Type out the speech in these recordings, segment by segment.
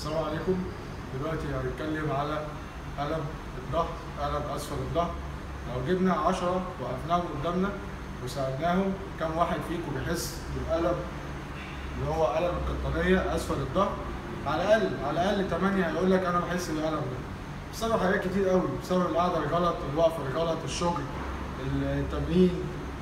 السلام عليكم. دلوقتي هنتكلم على ألم الظهر، ألم أسفل الظهر. لو جبنا 10 وقفناهم قدامنا وسألناهم كم واحد فيكم بيحس بالألم اللي هو ألم القطنية أسفل الظهر، على الأقل 8 هيقول لك أنا بحس بالألم ده بسبب حاجات كتير قوي، بسبب القعدة الغلط، الوقفة الغلط، الشغل، التمرين،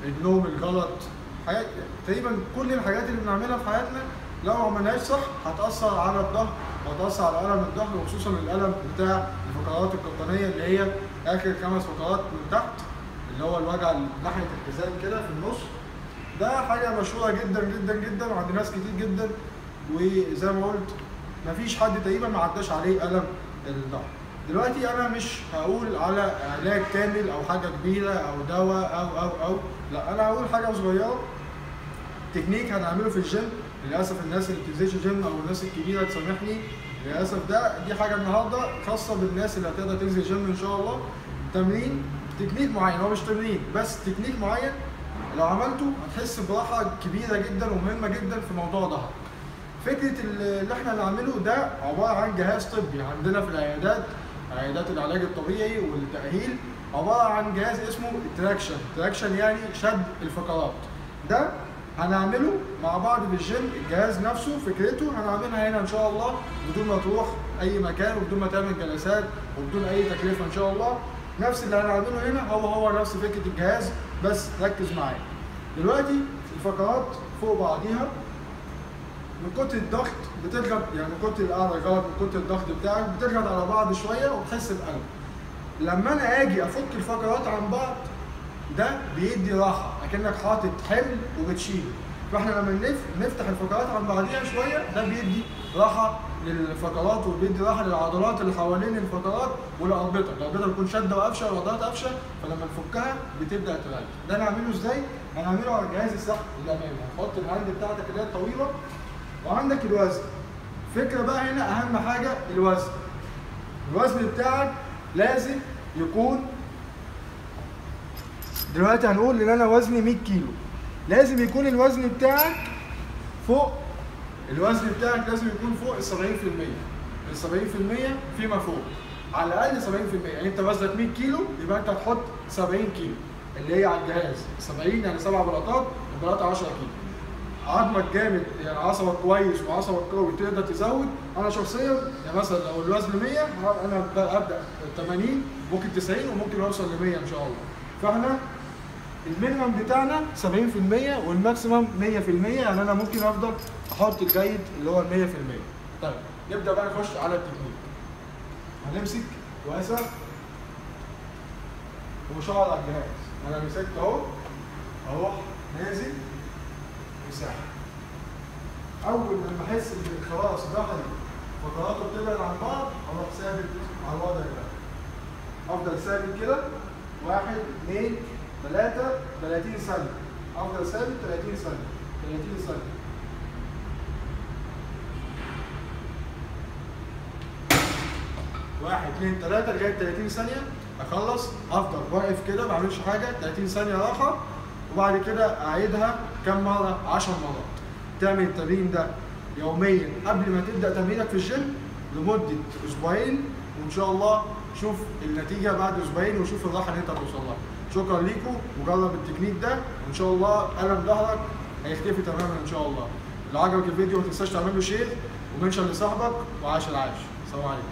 النوم الغلط، حاجات تقريبا كل الحاجات اللي بنعملها في حياتنا لو ما عملناهاش صح هتأثر على الظهر وهتأثر على ألم الظهر، وخصوصا الألم بتاع الفقرات القطنية اللي هي آخر 5 فقرات من تحت، اللي هو الوجع ناحية الحزام كده في النص. ده حاجة مشهورة جدا جدا جدا وعند ناس كتير جدا، وزي ما قلت مفيش حد تقريبا ما عداش عليه ألم الظهر. دلوقتي أنا مش هقول على علاج كامل أو حاجة كبيرة أو دواء أو أو أو لا، أنا هقول حاجة صغيرة، تكنيك هنعمله في الجيم. للاسف الناس اللي بتنزلش جيم او الناس الكبيرة تسامحني، للاسف دي حاجة النهارده خاصة بالناس اللي هتقدر تنزل جيم ان شاء الله. تمرين تكنيك معين، هو مش تمرين بس تكنيك معين، لو عملته هتحس براحة كبيرة جدا ومهمة جدا في موضوع ظهرك. فكرة اللي احنا هنعمله ده عبارة عن جهاز طبي عندنا في العيادات، عيادات العلاج الطبيعي والتاهيل، عبارة عن جهاز اسمه traction. traction يعني شد الفقرات. ده هنعمله مع بعض في الجيم، الجهاز نفسه فكرته هنعملها هنا ان شاء الله بدون ما تروح اي مكان وبدون ما تعمل جلسات وبدون اي تكلفة ان شاء الله. نفس اللي هنعمله هنا هو نفس فكرة الجهاز، بس ركز معايا. دلوقتي الفقرات فوق بعضيها من كتر الضغط بتضغط، يعني من كتر القعدة غلط، من كتر الضغط بتاعك بتضغط على بعض شوية وبتحس بألم. لما انا اجي افك الفقرات عن بعض ده بيدي راحة، اكنك حاطط حمل وبتشيله. فاحنا لما نفتح الفقرات عن بعضيها شوية ده بيدي راحة للفقرات وبيدي راحة للعضلات اللي حوالين الفقرات والاربطه، الاربطه بتكون شاده وقافشه والعضلات قافشه، فلما نفكها بتبدا تريح. ده نعمله ازاي؟ هنعمله على جهاز السحب الامامي. هتحط ال hand بتاعتك اللي هي الطويلة وعندك الوزن. فكرة بقى هنا اهم حاجة الوزن. الوزن بتاعك لازم يكون، دلوقتي هنقول ان انا وزني 100 كيلو، لازم يكون الوزن بتاعك فوق، الوزن بتاعك لازم يكون فوق ال 70%، ال 70% فيما فوق، على الاقل 70%. يعني انت وزنك 100 كيلو يبقى انت هتحط 70 كيلو اللي هي على الجهاز، 70 يعني 7 بلاطات، البلاطه 10 كيلو. عظمك جامد يعني عصبك كويس وعصبك قوي تقدر تزود. انا شخصيا يعني مثلا لو الوزن 100 انا ابدا 80، ممكن 90، وممكن اوصل ل 100 ان شاء الله. فاحنا ال minimum بتاعنا 70% وال maximum 100%، يعني انا ممكن افضل احط الجيد اللي هو 100%. طيب نبدا بقى نخش على التكنيك. هنمسك واسع ومش هقعد على الجهاز، انا مسكت اهو، اروح نازل وساحب. اول لما احس ان خلاص ظهري فقراته بتبعد عن بعض اروح ثابت على الوضع ده، افضل ثابت كده 1 2 3 30 ثانية، أفضل ثابت 30 ثانية، 30 ثانية. واحد 2 3 لغاية 30 ثانية، أخلص أفضل واقف كده ما أعملش حاجة، 30 ثانية راحة، وبعد كده أعيدها كم مرة؟ 10 مرات. تعمل التمرين ده يوميا قبل ما تبدأ تمرينك في الجيم لمدة أسبوعين، وإن شاء الله شوف النتيجة بعد أسبوعين وشوف الراحة اللي أنت هتوصل لها. شكرا ليكم، وجرب التكنيك ده وان شاء الله ألم ظهرك هيختفي تماما ان شاء الله. لو عجبك الفيديو ما تنساش تعمل له share و mention لصاحبك، وعاش العاش. السلام عليكم.